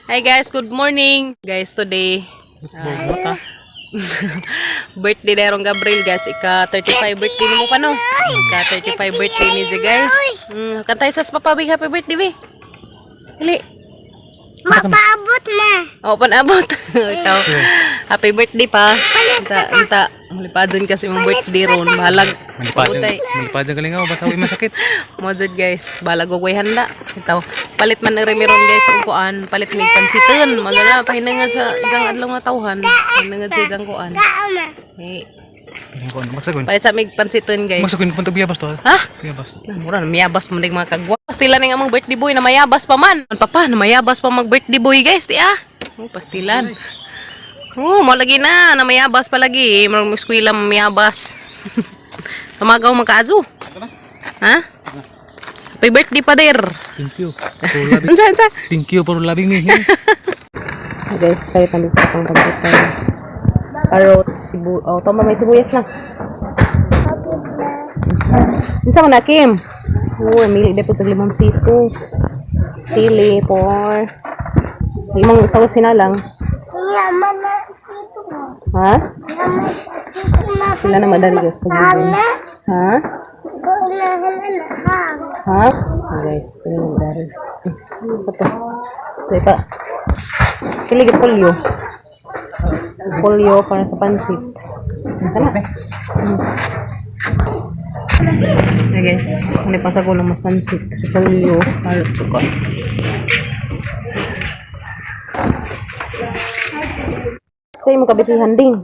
Hi guys, good morning. Guys, today birthday na rong Gabriel, guys. Ika 35 birthday nimo pa, no? Ika 35 birthday ni siya, guys. Kantay sa papa, big happy birthday, be. Dali. Mapaabot na. Oh, panabot. Ikaw. Happy birthday pa. Unta, unta. Malipadon kasi mong birthday ron. Bahalag. Malipadyan, Utay. Malipadyan galingaw, basta huwag masakit. Mo jud, guys, balag og way handa. Itaw, palit man ni meron, guys, og kuan, palit mig pansiton. Magala pahinangad sa isang adlaw nga tawhan. Pahinangad sa isang kuan. Kaama. Eh, Magsagon. palit sa mig pansiton, guys. Magsagon punta biyabas to. Ha? Biyabas. Na, mura na mayabas man dig mga kagwa. Pastilan ning among birthday boy na mayabas pa man. Man papa, na mayabas pa mag birthday boy, guys, di ah. Oh, pastilan. Oh, mo lagi na, na mayabas pa lagi. Murag mo eskwela mayabas. Tumagaw magkaadyo. Ha? Happy birthday pa der. Thank you for loving. Unsa, unsa? Thank you for loving me. Guys, palit na dito pang pansitan. Carrots, sibu oh, tama, may sibuyas na. Unsa man na, Kim? Oh, mili na po sa limang sito. Sili, por. Imong sawas sinalang. Yaman na dito. Ha? Yaman na. Wala na madali, guys, pag beans. Ha? Gulahan na hang. Ha? Oh, guys, pili na madali. Ano pa to? Ito pa. Pili ka polyo. Polyo para sa pansit. Ito na. Hey guys, ano pa sa gulang mas pansit? Polyo, carrot, suka. Sa imo kabisihan ding.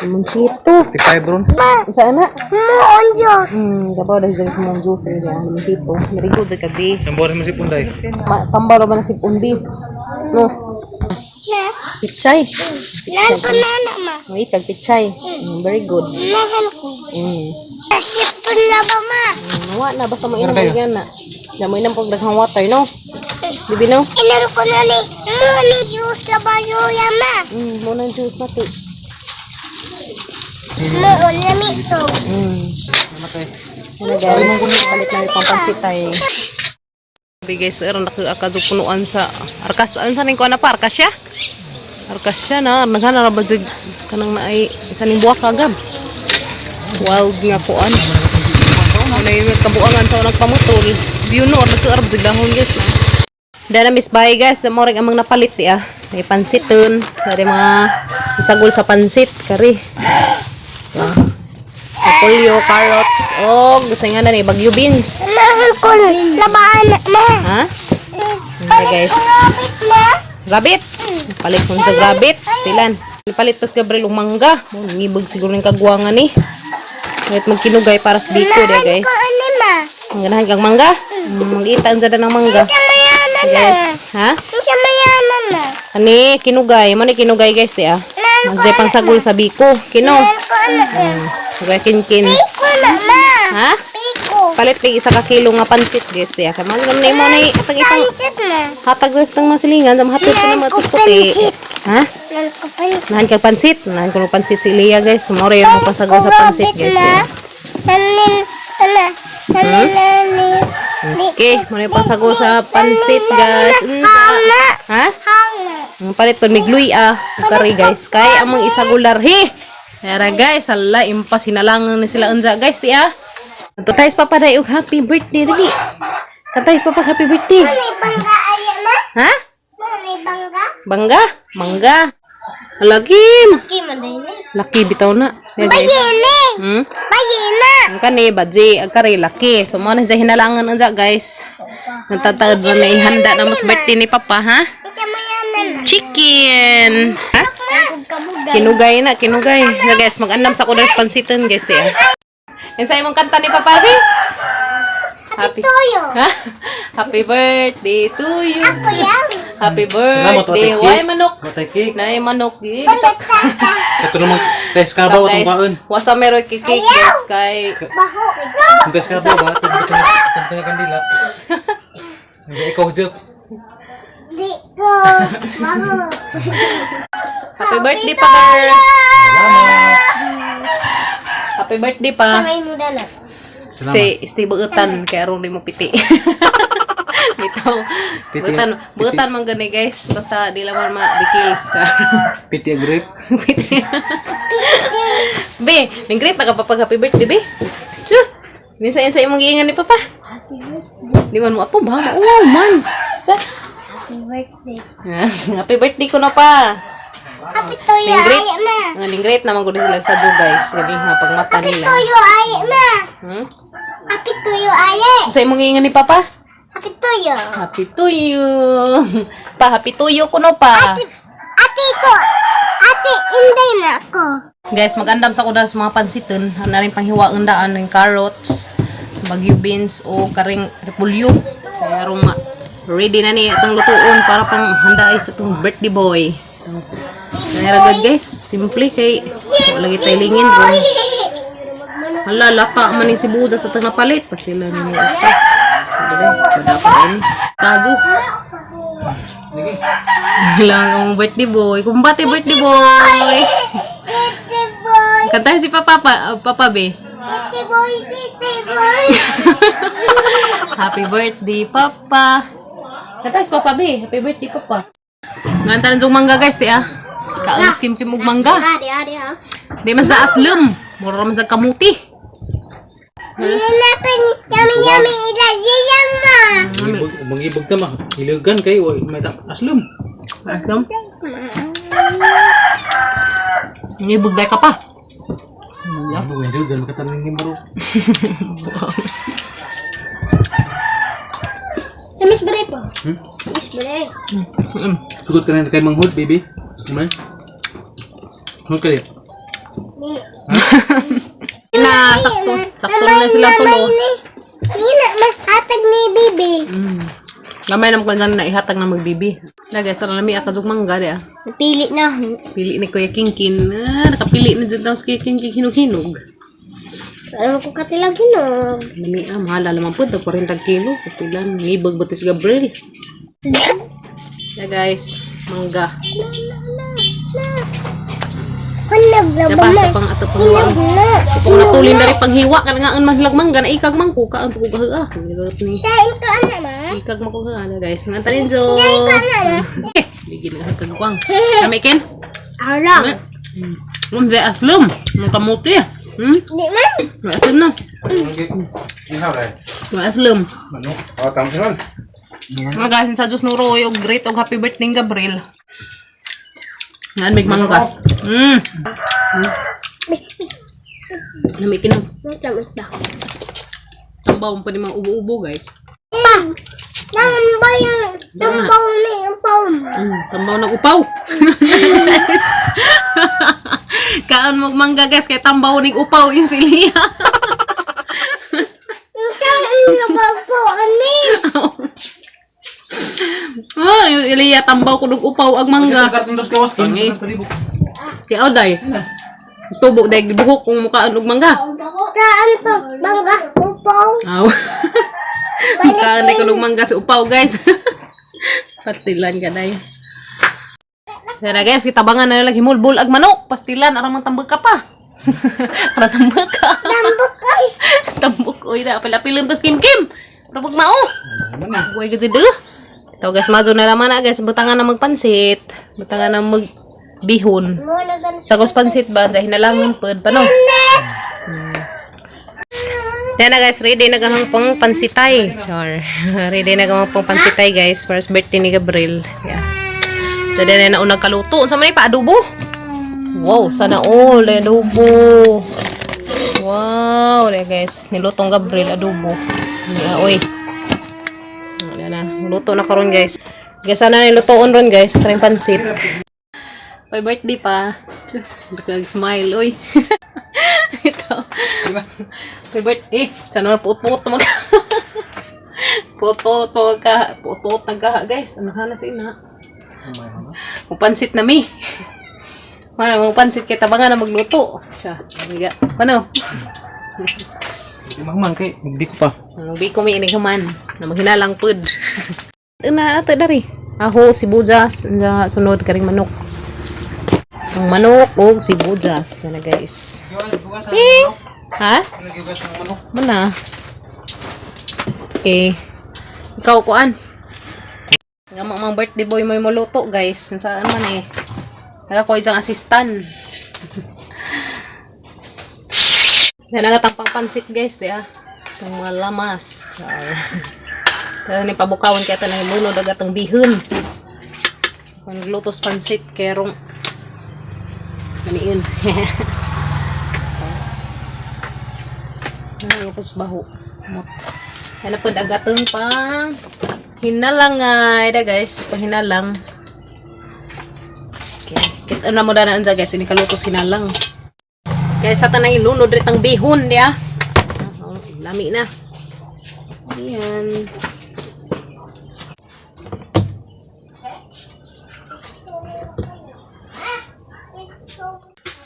Limoncito. 35 bro. Saan na? Moon Diyos. Kapaw dahil sa mong juice talaga. Limoncito. Very good sa gabi. Tambor mo si Punday. Ma tambal ba na si Undi? No. Na. Pichay. Nanto na na ma. Wait, kag pichay. Very good. Nahan ko. Sipon na ba ma? Wa na basta mo inom Meron kayo? yan na. Na mo inom pag daghang water, no? Bibi, no? Inom ko na ni. Mo ni juice na ba yuya ma? Mo nang juice na ti. Mo na mito. Ano guys, palit na yung pampansitay. Sabi guys, aron nakakadyo punuan sa arkas. Ano sa ning kuan na pa arkas siya? Arkas siya na nagana ra ba jud kanang naay isa ning buwak kagab. Wild nga kuan. Ano yung kabuangan sa unang pamutol. View no, nagkaarab jud dahon, guys, na. Dara miss bye guys, mo ring amang napalit di ah. May pansiton, dari mga isagol sa pansit kari. Ah. Polyo, carrots, og gusto nga na ni bagyo beans. Nahan ko labaan na. Ha? Okay, guys. Kapit na. Rabbit. Palit mo sa rabbit. Stilan. Palit pas Gabriel og mangga. Mo ngibog siguro ning kagwangan ni. Kahit magkinugay para sa biko dia, guys. Ko ani ma. Ang ganahan kang mangga. Mag-ita ang ng mangga. Kamayanan na. Guys, ha? Kamayanan na. Ani kinugay, mo ni kinugay, guys, di ah. Masay pang sagol sa biko. Kino. Ko na. Kaya kinkin. Piko na ma. Ha? Piko. Palit pig isa ka kilo nga pansit, guys, di ah. Kay malo naman mo ni atang itang Pansit na. hatag guys tang mga silingan, sa hatod ko na mga puti. Ha? Nan ko pansit. Nahan kag pansit. Nahan ko ng pansit si Leah, guys. Sumore yung mga pasagaw sa pansit, guys. Na. Nanin. Ana. Nanin. Nanin. Okay, muna yung pasagaw sa pansit, guys. Hanga. Ha? Hanga. Ang palit pa migluy ah. Kari, guys. Kay among isagular he. Tara guys, ala impas hinalangan ni sila unja, guys, di ah. Katay papa dai og happy birthday dali. Katay papa happy birthday. May bangga aya ma. Ha? May bangga. Bangga? Mangga. Lagim. Ki man ni. Laki bitaw na. Yeah, guys. Bayini. Hmm? Bayina. Ang kani badji ang kari laki. So mo na siya hinalangan unja, guys. Natataod na may handa na mas birthday ni papa, ha? Kamayanan na. Chicken. Ha? Kabugan. Kinugay na, kinugay. Na guys, mag-andam sa kudas pansitan, guys, di ah. Unsa imong kanta ni Papa Ri? Happy. Toyo. Ha? Happy birthday to you. Ako yan. Happy birthday. Why manok? Matay cake. Nay manok. Gi. Ito namang test ka ba So, atong guys, kaon. wasa meron kay cake, guys, kay Baho. Ang test ka ba ba? Itong kandila. Hindi ikaw joke. Di ko. Baho. Happy birthday pa, girl. Happy birthday pa. May muda na. Stay, stay buutan kay aron di mo piti. Bitaw. Butan, butan man gani, guys. Basta di lang man mabikil. Piti a grape. Be, ning great na ka pa pag happy birthday, be. Chu. Minsan sa imong giingan ni Papa. Di man mo ato ba? Oo man. Sa Happy birthday. Happy birthday ko na pa. Happy to you, Ning great. ay ma. Nga ning great naman gud sila sa do, guys. Gabi ha pagmata Happy nila. to you, ay ma. Happy to you, ay. Sa imong giingan ni Papa? Happy to you. Happy to you. Pa, happy to you kuno pa. Ate ko. Ate, inday na ako. Guys, magandam sa kuda sa mga pansiton. Ano na rin panghiwaon daan ng carrots, bagyo beans o karing repolyo. Kaya rong ready na ni itong lutuon para pang handa ay sa itong birthday boy. Kaya ragad, guys, simple kay wala lagi tayo lingin ron. Hala, lata man yung sibuyas sa itong napalit. Pastila ni ata. Wala pa rin. Kado. Lang ang birthday boy. Kumbate, birthday boy. Birthday boy. Kantahin si Papa, pa, Papa B. Birthday boy. Birthday boy. Happy birthday, Papa. Kantahin si Papa B. Happy birthday, Papa. Nganta ng mangga, guys, ti ah. Kaang kim kim og mangga. Ate, ate, ah. Di man sa aslum. Mura man sa kamuti. Nina ko yummy yummy ilagay yan ma. Mangibog ta ma. Hilugan kay wa may ta aslom. Aslum. Ngibugday ka pa. Mangibog hilugan makatanan ni bro. Tamis ba po? Hmm? Tamis ba? Sugod ka na kay manghud, baby. Naman. Hud ka di. Na, sakto. Sakto na sila tulo. Nina, mahatag ni bibi. Gamay naman ko dyan na ihatag na magbibi. Na guys, tara nami akadug mangga di ah. Napili na. Pili ni Kuya Kingkin. Ah, nakapili na dyan daw si Kuya Kingkin hinog-hinog. Alam ko katilag hinog. Nami ah, mahal naman po. 40 kilo. Pastilan, ngibag batis Gabriel. Yeah guys, mangga. Hinog na ba Dapat ma? sa pang ato pang Hinog na. Kung natulin na rin panghiwa ka na nga ang maglag mangga na ikag mangko ka ang pagkugaha. Nilot ni Kain ko ana ma. ikag mangko ka na guys. Nga tanin jo. Kain ko ana ma. Eh, bigin nga kagwang. Kami ken. Alam. Di aslum. Ang kamuti. Di man. May aslum na. May aslum. Manok. Oh, tama siya. Mga guys, sa Diyos nuro og great og happy birthday Gabriel. Naan may mangga. Nami kinang Matamis ba? tambaw pa ni mga ubo-ubo, guys. Pa. Tambaw yung tambaw ni yung pom. Tambaw ng upaw. Kaan mo mangga, guys, kay tambaw ning upaw yung siliya. Ang tambaw po ani. Ah, yung Iliya tambaw kunog upaw ang mangga. Karton dos gawas kin. Pangi. Kaya oday. Tubo day buhok kung mukaan og mangga. Kaan to bangga upaw. Aw. Mukaan day kunog mangga sa upaw, guys. Pastilan ka day. Tara guys, kitabangan na lang himulbul ag manok. Pastilan aram mang tambag ka pa. Para tambag ka. Tambok ay. Tambok oy na apil-apilon pas kim kim. Rabog mao. Naman na. Buhay gud de. Ito guys, mazo na naman na guys, butangan na magpansit, butangan na mag bihon. Mo na gan. Sa gos pansit ba, dahil hinalangon pod pa no. Yan na guys, ready na gamang pong pansitay. Char. Ready na gamang pong pansitay, guys. First birthday ni Gabriel. Yeah. So, then na unang kaluto. Unsa man ni pa adobo? Wow, sana all adobo. Wow, there guys, nilutong Gabriel adobo. Yeah, oy. Wala na, luto na karon, guys. Guys, sana nilutoon ron, guys, karing pansit. May birthday pa. Nag-smile, oy. Ito. May birthday. Eh, sana na puot-puot na mag... Puot-puot pa magka... Puot-puot na ka, guys. Ano ka na si ina? Mupansit na mi. Mana, mupansit kay tabangan na magluto. Tsa, amiga. Paano? Di mahman kay magbiko pa. Ang biko mi inig human. Na maghinalang pud. Una ato dari. Aho, sibuyas, sa sunod karing manok. Ang manok og sibuyas na na, guys. Eh? Ha? Muna. Okay. Ikaw kuan. Nga mga birthday boy mo yung muluto, guys. Saan man eh. Nagakuha isang assistant. Nanagatang pang pansit, guys, di ah. Itong mga lamas. Char. Kaya ni pabukawan kaya tanang lunod agatang bihon. Kung naglutos pansit, kerong lamiin. Ano ko sa baho. Ano po agatong pang hinalangay da, guys, pang hinalang. Okay. Kita na mo dana anza, guys, ini kaluto hinalang. Guys, sa tanang ilunod ritang bihon niya. Oh, lami na. Ayan.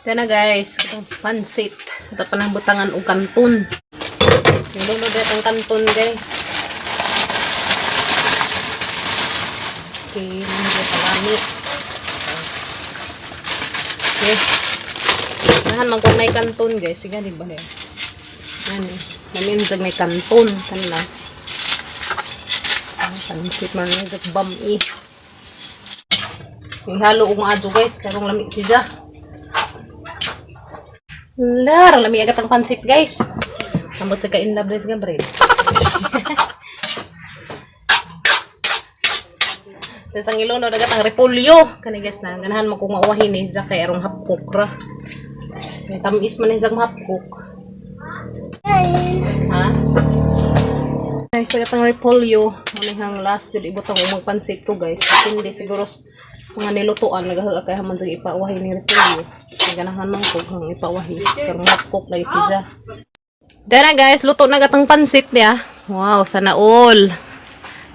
Ito na, guys, itong pansit. Ito pa ng butangan o kanton. Nilunod na itong kanton, guys. Okay, medyo palami. Okay. Nahan man kung may kanton, guys. Sige, di ba? Yan eh. Namin jag may kanton. Kanla. Ang pansit man na jag bam eh. Yung halo og maadyo, guys. Karong lami siya. Lar, lami agad ang pansit, guys. Sambot sa kain love guys, Gabriel. Tapos ang ilono dagat ang repolyo. Kani, guys, na ganahan mo kung mauwahin eh sa kay arong hapkok ra. Kay tamis man isang hapkok. Ha? Guys, dagat ang repolyo. Muna hang last jud ibutang umag pansit ko, guys. Hindi siguro mga nilutuan nagahaga kay haman sa ipauwahin ni repolyo. Kay ganahan man ko hang ipauwahin. Karong hapkok lagi siya. Dara, guys, luto na gatang pansit niya. Wow, sana all.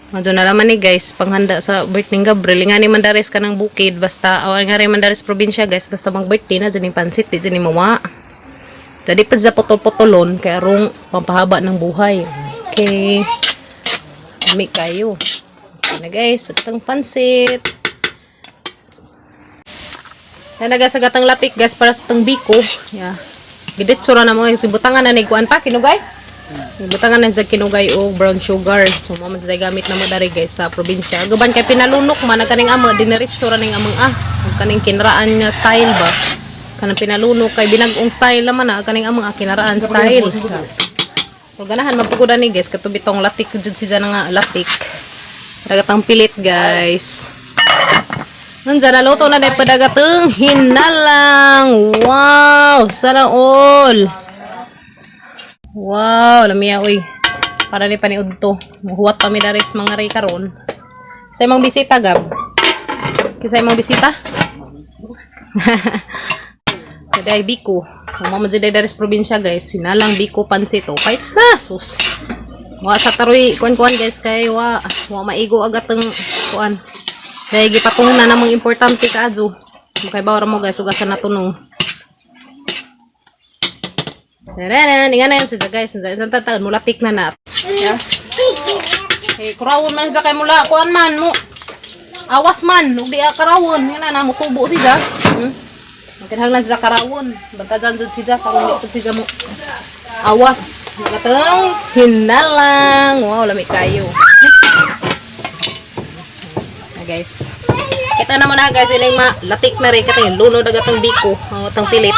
Medyo na laman ni, guys, panghanda sa birthday ni Gabriel. Nga ni Mandares ka ng bukid, basta, aw nga rin Mandares probinsya, guys, basta mang birthday na, dyan yung pansit, di dyan yung mawa. Dadi pa sa putol-putulon, kaya rong pampahaba ng buhay. Okay. Ami kayo. Okay na, guys, gatang pansit. Nanaga sa gatang latik, guys, para sa tang biko. Yeah. Giditsura na mo guys, butangan na ni kuan pa kinugay. Butangan na sa kinugay og brown sugar. So mo man sa gamit na mo dari, guys, sa probinsya. Guban kay pinalunok man ang kaning ama diniritsura ning amang ah. Ang kaning kinraan nga style ba. Kanang pinalunok kay binag-ong style naman na kaning amang ah, kinaraan style. Pero ganahan mapugudan ni, guys, katubitong latik jud siya na nga latik. Dagatang pilit, guys. Nandiyan na luto na dahil padagateng hinalang. Wow! Sana all! Wow! Lamiya, uy. Para ni paniud to. Huwat pa mi daris mga ray karon. Sa imong bisita, Gab? Kisa imong bisita? Kaday biko. Kung mama dyan daris probinsya, guys. Sinalang biko pansit. Oh, fights na. Sus. Wa sa taroy kuan-kuan, guys, kay wa maigo agad ang kuan. Dahil gipatong na namang importante ka adyo. Makay bawra mo, guys, ugasan na tunong. Taranan, nga na yan siya, guys. Sa taon mulatik na na. Yeah. Eh, kurawon man sa kay mula kuan man mo. Awas man, ug di karawon. Nga na na mutubo siya. Magkinahanglan siya karawon. Banta dyan dyan siya karon di pud siya mo. Awas. Katong hinalang. Wow, lami kayo. Ah, guys. Kita na mo na, guys, ilang latik na rin katong lunod agad tong biko, ang atong pilit.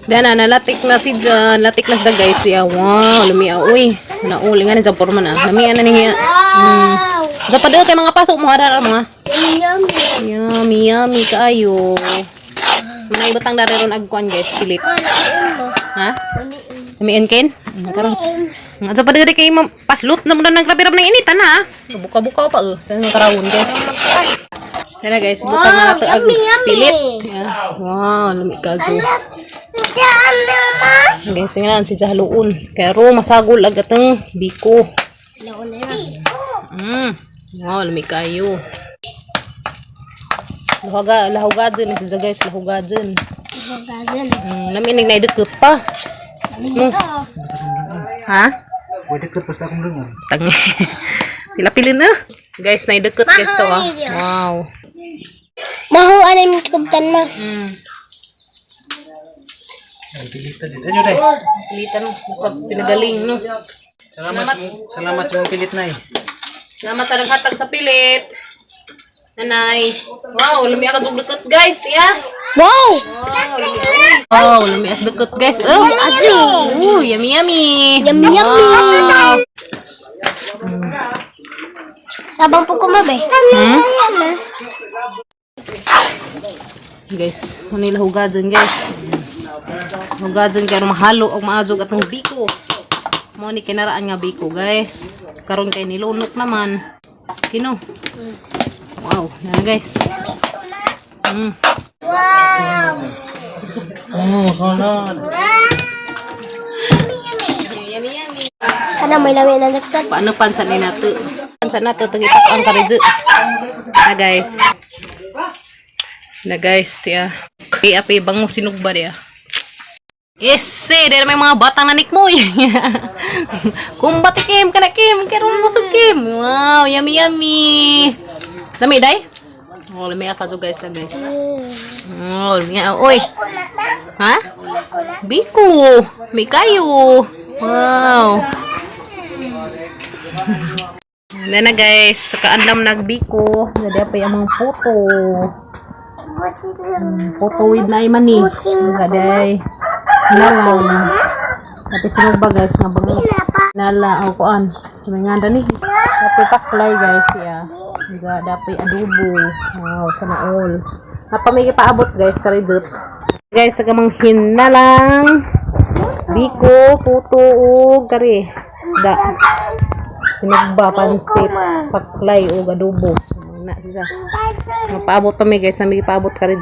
Dana nalatik na si Jan, latik na siya, guys. Diya, wow, lami ah, uy. Nauli nga ni Jan porma na. Lami na niya. Wow! Diyan pa daw kay mga pasok mo ada mga. Yummy! Yummy, yummy kaayo. Mga ibutang dari ron agkuan, guys, pilit. Ha? Lamian ken? Karon. Nga pa diri kay paslot na mo na ng grabe ng initan ha. Buka-buka pa eh. Tanang karawon, guys. Tara, guys, butang na nato ag Yummy, yummy. pilit. Yeah. Wow, lami ka jo. Guys, nga si Jahaluon. Kaya ro masagol ag atong biko. Wow, lami kayo. Lahuga, lahuga dyan si guys, lahuga dyan. Lami ning naidukot pa. Ha? Pwede ko basta akong lungon. Tang. Pila-pili na. Guys, naidukot, guys, to ah. Wow. Maho anay mi kubtan ma. Ang pilitan din. Ano day? Pilitan mo. Basta pinagaling, no? Salamat sa mong pilit na eh. Salamat sa naghatag sa pilit. Nanay. Wow, lami ka dukot, guys. Tiya. Wow! Wow, lami. Wow, lami as dukot, guys. Oh, Aji! ooh, yummy yummy. Yummy, yummy. Wow. Tabang po kumabe. Hmm? Guys, manila hugadon, guys. Hugadon kay mahalo og maazog atong biko. Mo ni kinaraan nga biko, guys. Karon kay nilunok naman. Kino. Wow, na guys. Wow! Oh, salad. Yummy yummy. Kana may lami na nagtat. Paano pansa ni nato? Pansa nato tag ang karidyo. Na guys. Na guys, tiya. Kay api bango sinugba diya. Yes, eh, dahil may mga batang nanikmoy. Kumbati Kim, kana Kim, karon mo sa Kim. Wow, yummy yummy. Lami day? Oh, lami ka guys na guys. Oh, lami oy. Ha? Biko. May kayo. Wow. Yan na guys, kaandam nagbiko. Nadi pa yung mga puto. Puto with na mani. Gaday. Nalang. Tapi sinugba guys nga bangus. Nala ang kuan. Sa may nganda ni. Dapat paklay guys ya. Diya dapat adobo. Wow, sana all. Napamigi paabot guys karidot. Guys, sa kamang hinalang. Biko, puto ug kari. Isda. Sinugba, pansit, paklay ug adobo. Na siya. Mapaabot pa mi guys, nami paabot ka rin.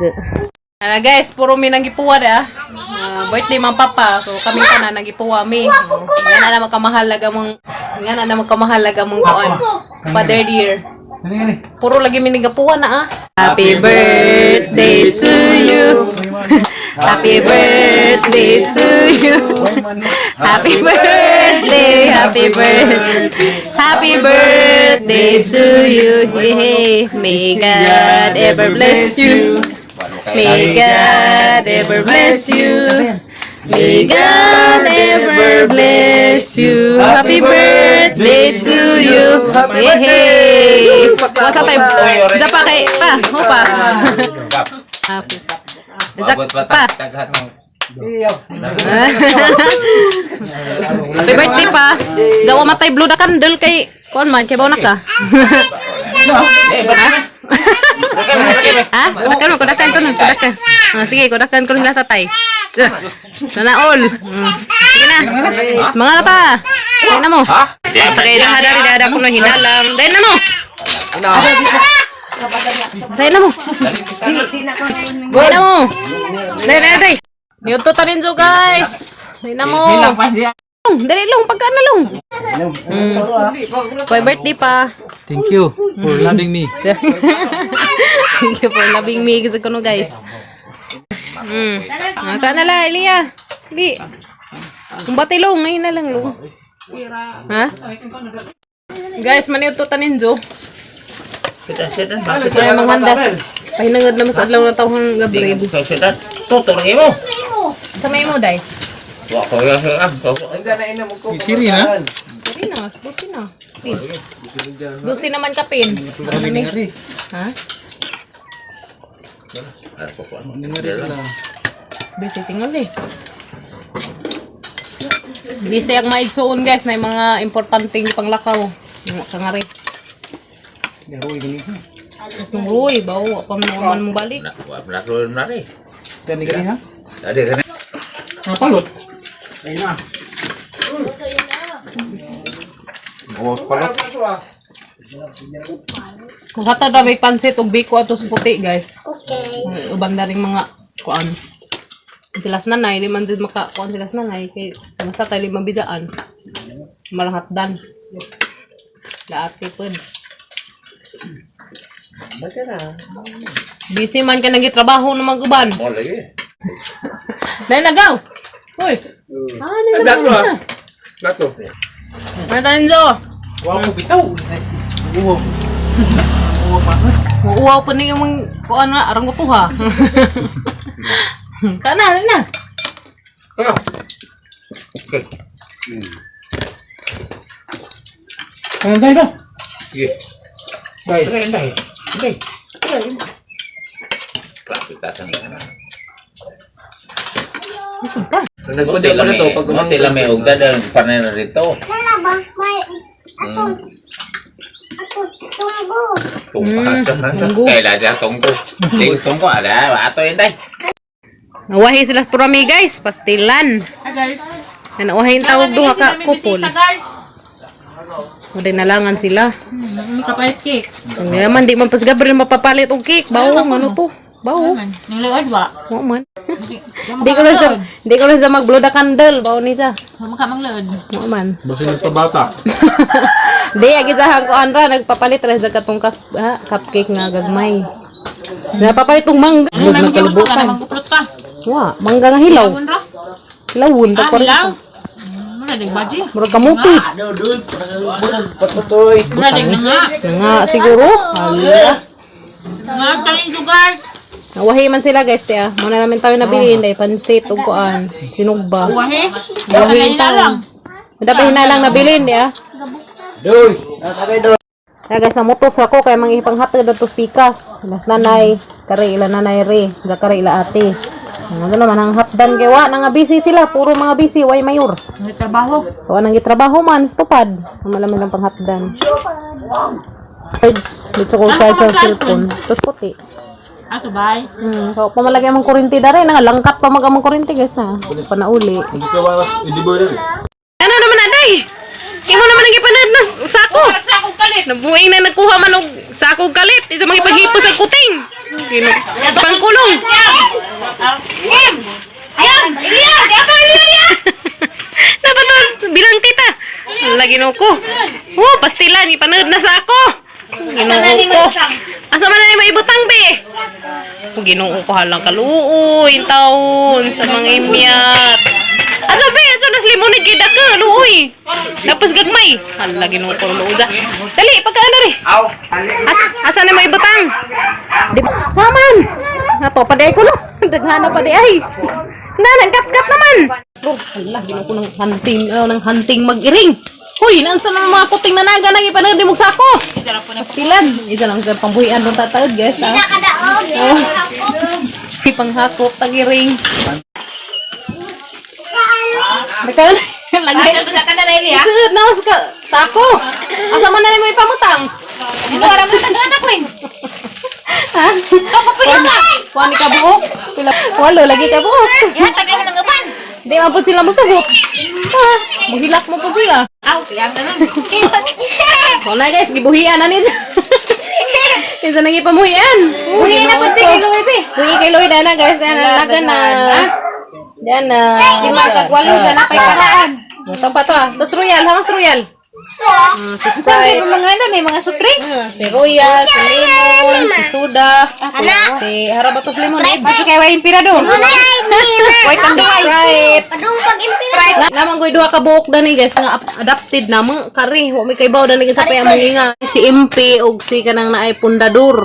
Ana guys, puro mi nang gipuwa da. Ah, birthday man papa. So kami tanan nagipuwa mi. Nga na naman kamahalaga mong nga na naman kamahalaga mong kuan. Father dear. Gani, gani. Puro lagi mi nagapuwa na ah. Happy birthday to you. Happy birthday to you. Happy birthday, happy birthday, happy birthday to you. Hey, hey. May God ever bless you. May God ever bless you. May God ever bless you. Happy birthday to you. Hey, hey. Wasa tayo. Diyan pa kay, pa, ho pa. Happy. Zak, pa. Happy birthday pa. Daw matay blue na candle kay kuan man kay baw na ka. Ha? Kudakan mo, kudakan ko nun, kudakan. Ah, sige, kudakan ko nun lahat tatay. Tsa. Sana all. Sige na. Mga na pa. Dahil na mo. Sa kay dahada, dahada ko na hinalang. Dahil na mo. Dahil na mo. Dahil na mo. Dahil na, dahil. Niuto tanin jo guys. Dahil na mo. Long, dali long, pagkaan na long. Boy birthday pa. Thank you for loving me. Thank you for loving me. Kasi kuno guys. Naka na la, Elia. Di. Kung bati long, ngayon na lang long. Ha? Guys, maniuto tanin jo. Wala manghandas. Pahinangod na mas adlaw na tawhang Gabriel. Tutur mo. Sa may mo, day. Wa ko ya sa Siri na. Sorry na, dusi na. Pin. Dusi naman ka, Pin. Ano ni? Ha? Busy tingal eh. Busy ang maigsuon guys na yung mga importanteng panglakaw. Yung sa nga rin. Mas nung ruy, bawo, pa mo man mo balik. Wa na ro na ri. Gani gani ha? Ade ka. Napalot. Kung hata na may pansit og biko ato sa puti guys. Okay. Uban na rin mga kuan. Sila sa nanay, di man jud maka kuan sila sa nanay kay basta tayo lima bidaan. Malahatdan. Laati pud. Busy man ka nagitrabaho na mag-uban. Mo lagi. Dahil nagaw. Uy. Ah, dahil nagaw na. Lato. Ano tayo Jo? Wa ko bitaw. Uwo. Uwo pa. Uuwaw pa na yung mga kuan na, arang ko ha. Kana, dali na. Ah. Okay. Ano tayo na? Sige. Dai. Dai, dai. Dai. Kapitasan na. Nagpundok ko na to pag Munti lang may ugda dahil panay na rito. Lala ba? May atong atong tunggo. Tungko. Tunggo. Kailan siya tungko. Di tungko ada ato yun day. Nawahi sila purami guys, pastilan. Hi guys. Nawahi tawag duha ka kupol. Bisita guys. Muday nalangan sila. May kapalit cake. Ang yaman di man pas Gabriel mapapalit og cake. Bawo ano to? Bawo. Man, nang luod ba? Wa man. Di ko lang sa mag-blow the candle. Bawo ni siya. Maka mangluod. Wa man. Basta nagpabata. Di agi sa kuan ra nagpapalit ra sa katong ha, cupcake nga gagmay. Napapalit og mangga. Ano Lug man na mo ka kalubutan. mangguplot ka. Wa, mangga nga hilaw. Kun ra. Hilawon ta Ah, ko rin. hilaw. Muna ding baji. Murag kamuti. Muna ding nga. Nga siguro. Hala. Nga tanin ko guys. Nawahi man sila guys, tiya. Muna namin tayo nabili inday pansit ug kuan, sinugba. Wahi. Nawahi Sa taon. lang. Dapat hinalang nabilin, diya. Kaya guys, namutos ako kay mga ipanghatod adto pikas. Ilas nanay, kare ila nanay re, zakare ila ate. Ano naman ang hapdan kay wa na nga busy sila, puro mga busy, way mayor. May trabaho. Wa nang gitrabaho man, stupad. Malaman lang panghatdan. Charge, dito ko charge ang cellphone. Tapos puti. Ato bay. So, pamalagay among kurinti dare, nangalangkat pa mag among kurinti guys na. Panauli. Hindi ka wala, hindi ba rin? Ano naman aday? Imo naman ang gipanad na sako. Sa akong kalit. Nabuing na nagkuha man og sako kalit. Isa mga ipaghipo sa kuting. Gino. Pangkulong. Kim. Ayan, Elia, di ako Elia niya. Dapat to bilang tita. Lagi no ko. Oh, pastilan ipanood na sa ako. Ginoo ko. Asa man na ni maibutang be? Oh, Ginoo ko halang kaluoy taon sa mga imyat. Asa be, asa nas limonid kay daka luoy. Tapos gagmay. Hala Ginoo ko luoy ja. Dali pagkaano ri. Aw. Asa na maibutang? Di ba man. Nato pa di ko no. Daghana pa di ay. Na nagkat-kat naman. Oh, hala ginoo ko ng hunting, oh, ng hunting mag-iring. Hoy, naansa na mga kuting na naga nang ipanag di mo sako. Pastilan, isa lang sa pambuhian ron tataod, guys. Ah. Nakadaog. Oh. Ipanghakop tagiring. Nagkaan lagi. Ay, ka na Elia. Suod na mas ka sako. Asa man na nimo ipamutang? Ano ara mo taghana ko. Ha? Kuha ni ka buok. Pila walo lagi ka buok. Ihatag mo ng uban. Di man pud sila musugot. Ha? Muhilak mo pud sila. Aw, kiyam na nun. Wala guys, gibuhian na ni siya. Isa nang ipamuhian. Buhian na pud kay Luy be. Buhi kay Luy na guys, na naga na. Yan na. Lima kag walo na pay karaan. Ito pa to ah. Tapos Royal, hamas Royal. Ah, si Sprite. Mga ano ni mga soft drinks. Ah, si Royal, si Lemon, si Suda, si Harabatos Lemonade. Pacho kay way emperador. Way tanduay. Sprite. Padung pag impira. Na naman ko'y duha ka buok dani guys nga adapted na mo kari wa may kaybaw dani sa pay among inga si MP og si kanang naay pundador.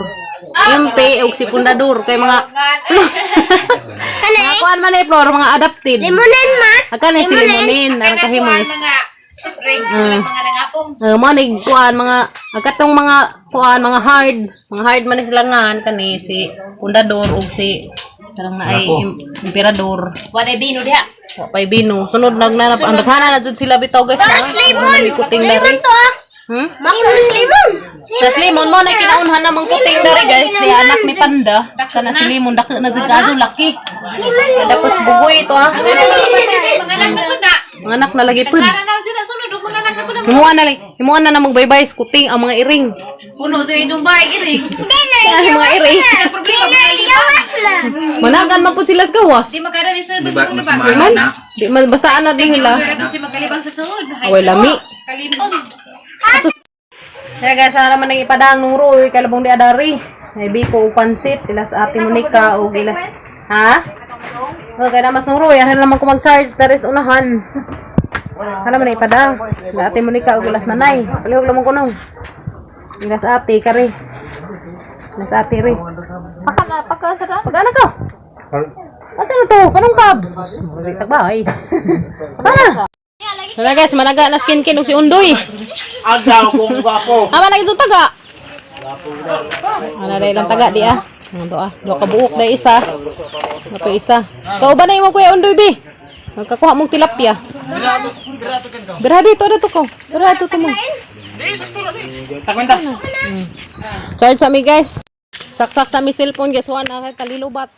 MP og si pundador kay mga mga kuan man eh Flor, mga adapted. Limonan ma. Akan eh si Limonin ang kahimos. Mga soft drinks, mga nangapong. Mo ni kuan mga akatong mga kuan mga hard man ni sila ngan kani si pundador og si kanang naay emperador. Wala bino diha. Wa pay bino. Sunod nagna ang daghana na jud sila bitaw guys. Taras lemon. Kuting dari. Lemon to ah. Makas lemon. Sa lemon mo na kinaunhan namang kuting dari guys ni anak ni Panda. Kana si lemon dako na jud kaso laki. Tapos bugoy ito ah. Mga anak na pud na. Mga anak na lagi pud. Kana na sila sunod og mga anak na pud. Himuan na lang. Himuan na na magbaybay sa kuting ang mga iring. Puno sa inyong bahay gini. Ang mga iring. Sa problema mga Gawas ma. Managan man pud sila sa gawas. Di makada ni sir Di ba basta mas ba. maano na? Di man basta ana din nila. Pero kasi magalibang sa suod. Away lami. Kalibang. Kaya guys, sana naman ang ipadang nung roy, kalabong di adari. May biko ug pansit, ilas ate Monica ug ilas. Ha? Oh, kaya namas nung roy, arhan naman ko mag-charge, daris unahan. Kana man ang ipadang. Ila ate Monica ug ilas nanay. Palihog lamang ko nung. Ilas ate kare. Ilas ate re. Paka na, paka sa Pagana ka. Asa na to? Kanong kab? Ritag ba ay? Pagana. Wala guys, managa na skin kin og si Undoy. Agaw kong gwapo. Ama na itong taga. Ana dai lang taga di ah. Ang to ah. Duha ka buok dai isa. Duha pa isa. Kauban na imo, Kuya Undoy bi. Magkakuha mong tilapia. Grabe to na to ko. Birato to mo. Takwenta. Charge sa mi, guys. Saksak sa mi cellphone, guys, wala kay talilubat.